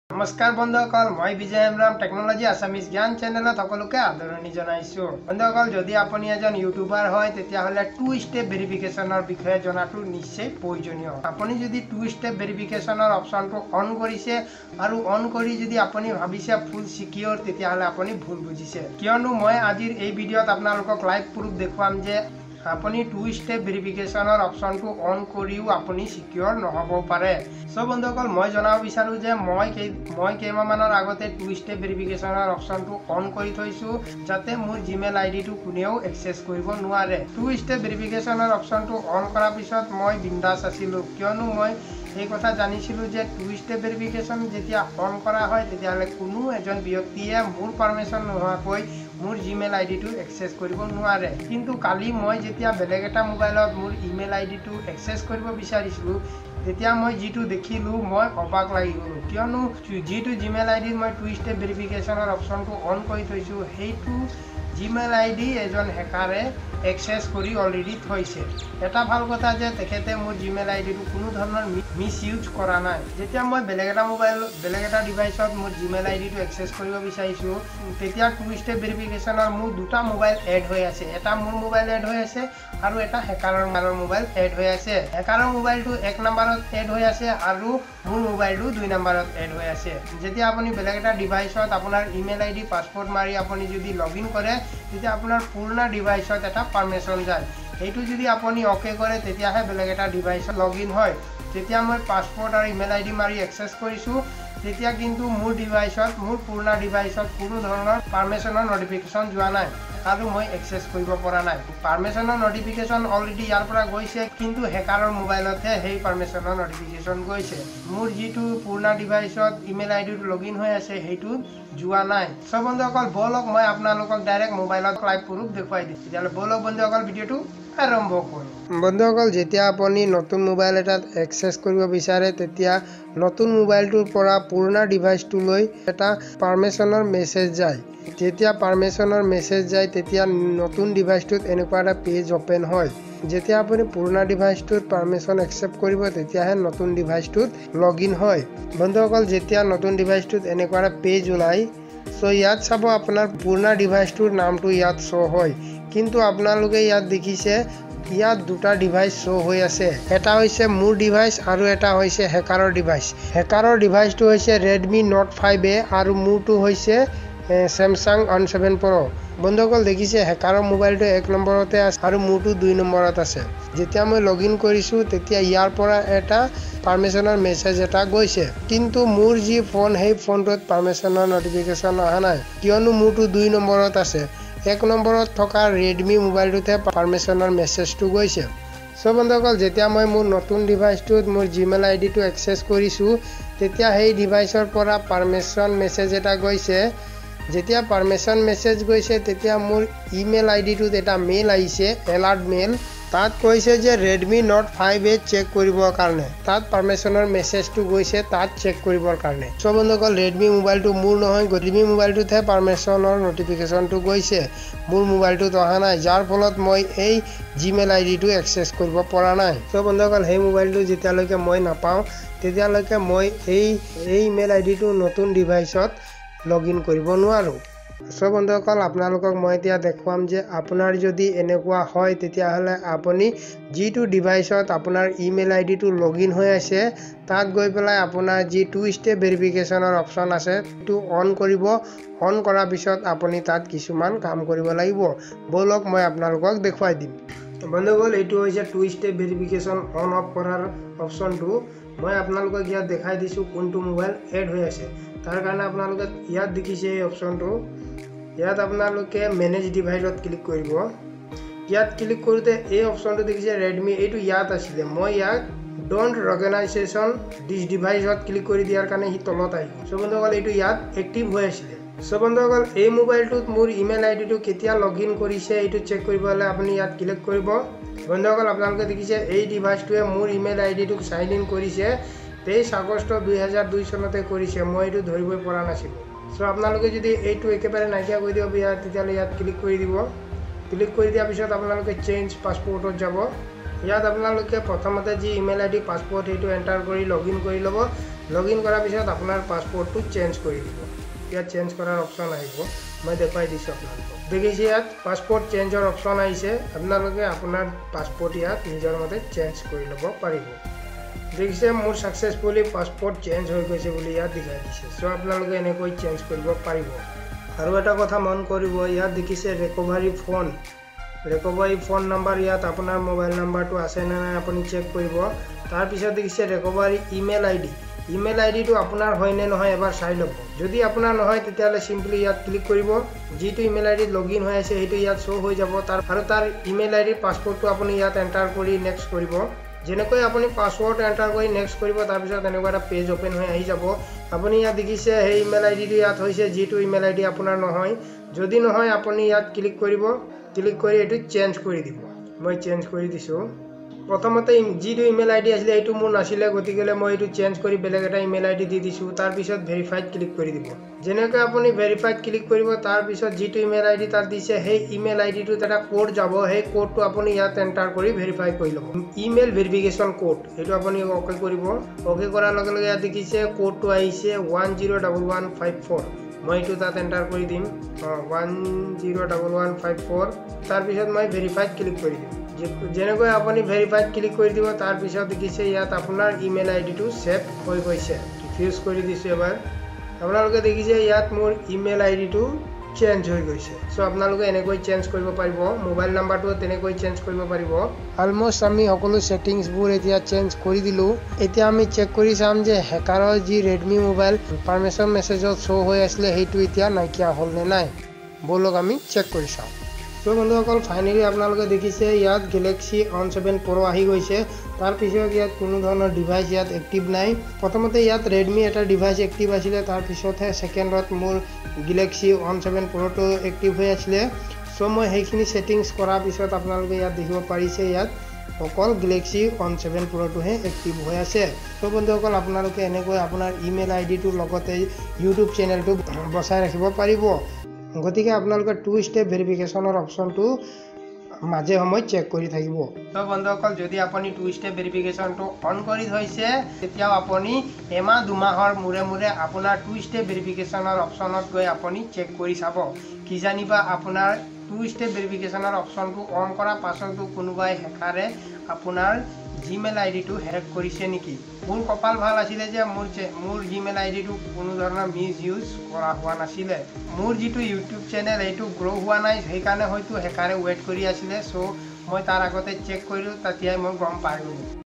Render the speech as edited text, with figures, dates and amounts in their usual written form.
নমস্কাৰ বন্ধুসকল, মই বিজয় হেমব্ৰম, টেকনলজি আছামিজ জ্ঞান চেনেলত সকলোকে আদৰণি জনাইছোঁ। বন্ধুসকল, যদি আপুনি এজন ইউটিউবাৰ হয়, তেতিয়াহ'লে টু ষ্টেপ ভেৰিফিকেশ্যনৰ বিষয়ে জনাটো নিশ্চয় প্ৰয়োজনীয়। আপুনি যদি টু ষ্টেপ ভেৰিফিকেশ্যনৰ অপশ্যনটো অন কৰিছে আৰু অন কৰি যদি আপুনি ভাবিছে ফুল ছিকিয়ৰ, তেতিয়াহ'লে আপুনি ভুল বুজিছে। কিয়নো মই আজিৰ এই ভিডিঅ'ত আপোনালোকক লাইভ প্ৰুফ দেখুৱাম যে আপুনি টু ষ্টেপ ভেৰিফিকেশ্যনৰ অপশ্যনটো অন কৰিও আপুনি ছিকিয়ৰ নহ'ব পাৰে। চ' বন্ধুসকল, মই জনাব বিচাৰোঁ যে মই কেইমাহমানৰ আগতে টু ষ্টেপ ভেৰিফিকেশ্যনৰ অপশ্যনটো অন কৰি থৈছোঁ, যাতে মোৰ জিমেইল আই ডিটো কোনেও এক্সেছ কৰিব নোৱাৰে। টু ষ্টেপ ভেৰিফিকেশ্যনৰ অপশ্যনটো অন কৰাৰ পিছত মই বিন্দাছ আছিলোঁ, কিয়নো মই এই কথা জানিছিলোঁ যে টু ষ্টেপ ভেৰিফিকেশ্যন যেতিয়া অন কৰা হয়, তেতিয়াহ'লে কোনো এজন ব্যক্তিয়ে মোৰ পাৰ্মিশ্যন নোহোৱাকৈ মোৰ জিমেইল আই ডিটো এক্সেছ কৰিব নোৱাৰে। কিন্তু কালি মই যেতিয়া বেলেগ এটা মোবাইলত মোৰ ইমেইল আই ডিটো এক্সেছ কৰিব বিচাৰিছিলোঁ, তেতিয়া মই যিটো দেখিলোঁ, মই অবাক লাগি গ'লোঁ। কিয়নো যিটো জিমেইল আই ডিত মই টু ষ্টেপ ভেৰিফিকেশ্যনৰ অপশ্যনটো অন কৰি থৈছোঁ, সেইটো জিমেইল আই ডি এজন হেকাৰে এক্সেছ কৰি অলৰেডি থৈছে। এটা ভাল কথা যে তেখেতে মোৰ জিমেইল আই ডিটো কোনো ধৰণৰ মিছ ইউজ কৰা নাই। যেতিয়া মই বেলেগ এটা মোবাইল, বেলেগ এটা ডিভাইচত মোৰ জিমেইল আই ডিটো এক্সেছ কৰিব বিচাৰিছোঁ, তেতিয়া টু ষ্টেপ ভেৰিফিকেশ্যনৰ মোৰ দুটা মোবাইল এড হৈ আছে। এটা মোৰ মোবাইল এড হৈ আছে আৰু এটা হেকাৰৰ মোবাইল এড হৈ আছে। হেকাৰৰ মোবাইলটো 1 নম্বৰত এড হৈ আছে আৰু মোৰ মোবাইলটো 2 নম্বৰত এড হৈ আছে। যেতিয়া আপুনি বেলেগ এটা ডিভাইচত আপোনাৰ ইমেইল আই ডি, পাছৱৰ্ড মাৰি আপুনি যদি লগ ইন কৰে, তেতিয়া আপোনাৰ পুৰণা ডিভাইচত এটা পাৰ্মিশ্যন যায়। সেইটো যদি আপুনি অ'কে কৰে, তেতিয়াহে বেলেগ এটা ডিভাইচত লগ ইন হয়। যেতিয়া মই পাছৱৰ্ড আৰু ইমেইল আই ডি মাৰি এক্সেছ কৰিছোঁ, তেতিয়া কিন্তু মোৰ ডিভাইচত, মোৰ পুৰণা ডিভাইচত কোনো ধৰণৰ পাৰ্মিশ্যনৰ নটিফিকেশ্যন যোৱা নাই আৰু মই এক্সেছ কৰিব পৰা নাই। পাৰ্মিশ্যনৰ নটিফিকেশ্যন অলৰেডি ইয়াৰ পৰা গৈছে, কিন্তু হেকাৰৰ মোবাইলতহে সেই পাৰ্মিশ্যনৰ নটিফিকেশ্যন গৈছে। মোৰ যিটো পুৰণা ডিভাইচত ইমেইল আই ডিটো লগ ইন হৈ আছে, সেইটোত যোৱা নাই। চ' বন্ধুসকল, ব'লক মই আপোনালোকক ডাইৰেক্ট মোবাইলত লাইভ প্ৰুফ দেখুৱাই দিম। তেতিয়াহ'লে ব'লক বন্ধুসকল, ভিডিঅ'টো আৰম্ভ কৰোঁ। বন্ধুসকল, যেতিয়া আপুনি নতুন মোবাইল এটাত এক্সেছ কৰিব বিচাৰে, তেতিয়া নতুন মোবাইলটোৰ পৰা পুৰণা ডিভাইচটোলৈ এটা পাৰ্মিশ্যনৰ মেছেজ যায়। যেতিয়া পাৰ্মিশ্যনৰ মেছেজ যায়, তেতিয়া নতুন ডিভাইচটোত এনেকুৱা এটা পেজ অ'পেন হয়। যেতিয়া আপুনি পুৰণা ডিভাইচটোত পাৰ্মিশ্যন একচেপ্ট কৰিব, তেতিয়াহে নতুন ডিভাইচটোত লগ ইন হয়। বন্ধুসকল, যেতিয়া নতুন ডিভাইচটোত এনেকুৱা এটা পেজ ওলায়, চ' ইয়াত চাব আপোনাৰ পুৰণা ডিভাইচটোৰ নামটো ইয়াত শ্ব' হয়। কিন্তু আপোনালোকে ইয়াত দেখিছে, ইয়াত দুটা ডিভাইচ শ্ব' হৈ আছে। এটা হৈছে মোৰ ডিভাইচ আৰু এটা হৈছে হেকাৰৰ ডিভাইচ। হেকাৰৰ ডিভাইচটো হৈছে ৰেডমি নোট 5 এ আৰু মোৰটো হৈছে চেমচাং অন 7 প্ৰ'। বন্ধুসকল, দেখিছে, হেকাৰৰ মোবাইলটো 1 নম্বৰতে আছে আৰু মোৰটো 2 নম্বৰত আছে। যেতিয়া মই লগ ইন কৰিছোঁ, তেতিয়া ইয়াৰ পৰা এটা পাৰ্মিশ্যনৰ মেছেজ এটা গৈছে, কিন্তু মোৰ যি ফোন, সেই ফোনটোত পাৰ্মিশ্যনৰ নটিফিকেশ্যন অহা নাই, কিয়নো মোৰটো 2 নম্বৰত আছে। 1 নম্বৰত থকা ৰেডমি মোবাইলটোতহে পাৰ্মিশ্যনৰ মেছেজটো গৈছে। চ' বন্ধুসকল, যেতিয়া মই মোৰ নতুন ডিভাইচটোত মোৰ জিমেইল আই ডিটো এক্সেছ কৰিছোঁ, তেতিয়া সেই ডিভাইচৰ পৰা পাৰ্মিশ্যন মেছেজ এটা গৈছে। যেতিয়া পাৰ্মিশ্যন মেছেজ গৈছে, তেতিয়া মোৰ ইমেইল আই ডিটোত এটা মেইল আহিছে, এলাৰ্ট মেইল। তাত কৈছে যে ৰেডমি নোট 5 এ চেক কৰিবৰ কাৰণে। তাত পাৰ্মিশ্যনৰ মেছেজটো গৈছে তাত চেক কৰিবৰ কাৰণে। চ' বন্ধুসকল, ৰেডমি মোবাইলটো মোৰ নহয়, ৰেডমি মোবাইলটোতহে পাৰ্মিশ্যনৰ নটিফিকেশ্যনটো গৈছে, মোৰ মোবাইলটোত অহা নাই, যাৰ ফলত মই এই জিমেইল আই ডিটো এক্সেছ কৰিব পৰা নাই। চ' বন্ধুসকল, সেই মোবাইলটো যেতিয়ালৈকে মই নাপাওঁ, তেতিয়ালৈকে মই এই ইমেইল আই ডিটো নতুন ডিভাইচত লগ ইন কৰিব নোৱাৰোঁ। চ' বন্ধুসকল, আপোনালোকক মই এতিয়া দেখুৱাম যে আপোনাৰ যদি এনেকুৱা হয়, তেতিয়াহ'লে আপুনি যিটো ডিভাইচত আপোনাৰ ইমেইল আই ডিটো লগ ইন হৈ আছে, তাত গৈ পেলাই আপোনাৰ যি টু ষ্টেপ ভেৰিফিকেশ্যনৰ অপশ্যন আছে, সেইটো অন কৰিব। অন কৰাৰ পিছত আপুনি তাত কিছুমান কাম কৰিব লাগিব। ব'লক, মই আপোনালোকক দেখুৱাই দিম। বন্ধুসকল, এইটো হৈছে two step verification on off কৰাৰ অপশ্যনটো। মই আপোনালোকক ইয়াত দেখাই দিছোঁ কোনটো মোবাইল এড হৈ আছে। তাৰ কাৰণে আপোনালোকে ইয়াত দেখিছে এই অপশ্যনটো। ইয়াত আপোনালোকে মেনেজ ডিভাইচত ক্লিক কৰিব। ইয়াত ক্লিক কৰোঁতে এই অপশ্যনটো দেখিছে, ৰেডমি, এইটো ইয়াত আছিলে। মই ইয়াত don't ৰিকগনাইজেশ্যন দিছ ডিভাইচত ক্লিক কৰি দিয়াৰ কাৰণে সি তলত আহিব। চ' বন্ধুসকল, এইটো ইয়াত এক্টিভ হৈ আছিলে। চ' বন্ধুসকল, এই মোবাইলটোত মোৰ ইমেইল আই ডিটো কেতিয়া লগ ইন কৰিছে, এইটো চেক কৰিব হ'লে আপুনি ইয়াত ক্লিক কৰিব। বন্ধুসকল, আপোনালোকে দেখিছে, এই ডিভাইচটোৱে মোৰ ইমেইল আই ডিটোক চাইন ইন কৰিছে 23 আগষ্ট 2002 চনতে কৰিছে। মই এইটো ধৰিবই পৰা নাছিলোঁ। চ' আপোনালোকে যদি এইটো একেবাৰে নাইকিয়া কৰি দিব বিচাৰে, তেতিয়াহ'লে ইয়াত ক্লিক কৰি দিব। ক্লিক কৰি দিয়াৰ পিছত আপোনালোকে চেঞ্জ পাছৱৰ্ডত যাব। ইয়াত আপোনালোকে প্ৰথমতে যি ইমেইল আই ডি, পাছৱৰ্ড, সেইটো এণ্টাৰ কৰি লগ ইন কৰি ল'ব। লগ ইন কৰাৰ পিছত আপোনাৰ পাছৱৰ্ডটো চেঞ্জ কৰি দিব। ইয়াত চেঞ্জ কৰাৰ অপশ্যন আহিব, মই দেখুৱাই দিছোঁ আপোনালোকক। দেখিছে ইয়াত পাছপৰ্ট চেঞ্জৰ অপশ্যন আহিছে। আপোনালোকে আপোনাৰ পাছপৰ্ট ইয়াত নিজৰ মতে চেঞ্জ কৰি ল'ব পাৰিব। দেখিছে মোৰ ছাকচেছফুলি পাছপৰ্ট চেঞ্জ হৈ গৈছে বুলি ইয়াত দেখাই দিছে। চ' আপোনালোকে এনেকৈ চেঞ্জ কৰিব পাৰিব। আৰু এটা কথা মন কৰিব, ইয়াত দেখিছে ৰিকভাৰী ফোন নাম্বাৰ, ইয়াত আপোনাৰ মোবাইল নাম্বাৰটো আছে নে নাই আপুনি চেক কৰিব। তাৰপিছত দেখিছে ৰিকভাৰী ইমেইল আই ডি। ইমেইল আই ডিটো আপোনাৰ হয়নে নহয় এবাৰ চাই ল'ব। যদি আপোনাৰ নহয়, তেতিয়াহ'লে চিম্পলি ইয়াত ক্লিক কৰিব। যিটো ইমেইল আই ডিত লগ ইন হৈ আছে, সেইটো ইয়াত শ্ব' হৈ যাব। আৰু তাৰ ইমেইল আই ডিৰ পাছৱৰ্ডটো আপুনি ইয়াত এণ্টাৰ কৰি নেক্সট কৰিব। যেনেকৈ আপুনি পাছৱৰ্ড এণ্টাৰ কৰি নেক্সট কৰিব, তাৰপিছত এনেকুৱা এটা পেজ অ'পেন হৈ আহি যাব। আপুনি ইয়াত দেখিছে সেই ইমেইল আই ডিটো ইয়াত হৈছে, যিটো ইমেইল আই ডি আপোনাৰ নহয়। যদি নহয়, আপুনি ইয়াত ক্লিক কৰিব। ক্লিক কৰি এইটো চেঞ্জ কৰি দিব। মই চেঞ্জ কৰি দিছোঁ। প্ৰথমতে যিটো ইমেইল আই ডি আছিলে, সেইটো মোৰ নাছিলে, গতিকে মই এইটো চেঞ্জ কৰি বেলেগ এটা ইমেইল আই ডি দি দিছোঁ। তাৰপিছত ভেৰিফাইড ক্লিক কৰি দিব। যেনেকৈ আপুনি ভেৰিফাইড ক্লিক কৰিব, তাৰপিছত যিটো ইমেইল আই ডি তাত দিছে, সেই ইমেইল আই ডিটোত এটা কোড যাব। সেই কোডটো আপুনি ইয়াত এণ্টাৰ কৰি ভেৰিফাই কৰি ল'ব। ইমেইল ভেৰিফিকেশ্যন কোড, সেইটো আপুনি অ'কে কৰিব। অ'কে কৰাৰ লগে লগে ইয়াত দেখিছে কোডটো আহিছে 101154। মই এইটো তাত এণ্টাৰ কৰি দিম, 101154। তাৰপিছত মই ভেৰিফাইড ক্লিক কৰি দিম। যেনেকৈ আপুনি ভেৰিফাইড ক্লিক কৰি দিব, তাৰপিছত দেখিছে ইয়াত আপোনাৰ ইমেইল আই ডিটো ছেভ হৈ গৈছে। ৰিফ্ৰেছ কৰি দিছোঁ এবাৰ। আপোনালোকে দেখিছে ইয়াত মোৰ ইমেইল আই ডিটো চেঞ্জ হৈ গৈছে। চ' আপোনালোকে এনেকৈ চেঞ্জ কৰিব পাৰিব। মোবাইল নাম্বাৰটো তেনেকৈ চেঞ্জ কৰিব পাৰিব। অলমষ্ট আমি সকলো ছেটিংছবোৰ এতিয়া চেঞ্জ কৰি দিলোঁ। এতিয়া আমি চেক কৰি চাম যে হেকাৰৰ যি ৰেডমি মোবাইল পাৰ্মিশ্যন মেছেজত শ্ব' হৈ আছিলে, সেইটো এতিয়া নাইকিয়া হ'ল নে নাই। ব'লক, আমি চেক কৰি চাওঁ। চ' বন্ধুসকল, ফাইনেলি আপোনালোকে দেখিছে ইয়াত গেলেক্সি অন 7 প্ৰ' আহি গৈছে। তাৰপিছত ইয়াত কোনো ধৰণৰ ডিভাইচ ইয়াত এক্টিভ নাই। প্ৰথমতে ইয়াত ৰেডমি এটা ডিভাইচ এক্টিভ আছিলে, তাৰপিছতহে ছেকেণ্ডত মোৰ গেলেক্সি অন 7 প্ৰ'টো এক্টিভ হৈ আছিলে। চ' মই সেইখিনি ছেটিংছ কৰাৰ পিছত আপোনালোকে ইয়াত দেখিব পাৰিছে, ইয়াত অকল গেলেক্সি অন 7 প্ৰ'টোহে এক্টিভ হৈ আছে। চ' বন্ধুসকল, আপোনালোকে এনেকৈ আপোনাৰ ইমেইল আই ডিটোৰ লগতে ইউটিউব চেনেলটো বচাই ৰাখিব পাৰিব। গতিকে আপোনালোকে টু ষ্টেপ ভেৰিফিকেশ্যনৰ অপশ্যনটো মাজে সময়ে চেক কৰি থাকিব। ত' বন্ধুসকল, যদি আপুনি টু ষ্টেপ ভেৰিফিকেশ্যনটো অন কৰি থৈছে, তেতিয়াও আপুনি এমাহ দুমাহৰ মূৰে মূৰে আপোনাৰ টু ষ্টেপ ভেৰিফিকেশ্যনৰ অপশ্যনত গৈ আপুনি চেক কৰি চাব। কিজানিবা আপোনাৰ টু ষ্টেপ ভেৰিফিকেশ্যনৰ অপশ্যনটো অন কৰাৰ পাছতো কোনোবাই হেকাৰে আপোনাৰ জিমেইল আই ডিটো হেক কৰিছে নেকি। মোৰ কপাল ভাল আছিলে যে মোৰ জিমেইল আই ডিটো কোনো ধৰণৰ মিছ ইউজ কৰা হোৱা নাছিলে। মোৰ যিটো ইউটিউব চেনেল, সেইটো গ্ৰ' হোৱা নাই, সেইকাৰণে হয়তো হেকাৰে ৱেইট কৰি আছিলে। চ' মই তাৰ আগতে চেক কৰিলোঁ, তেতিয়াই মই গম পাই গ'লোঁ।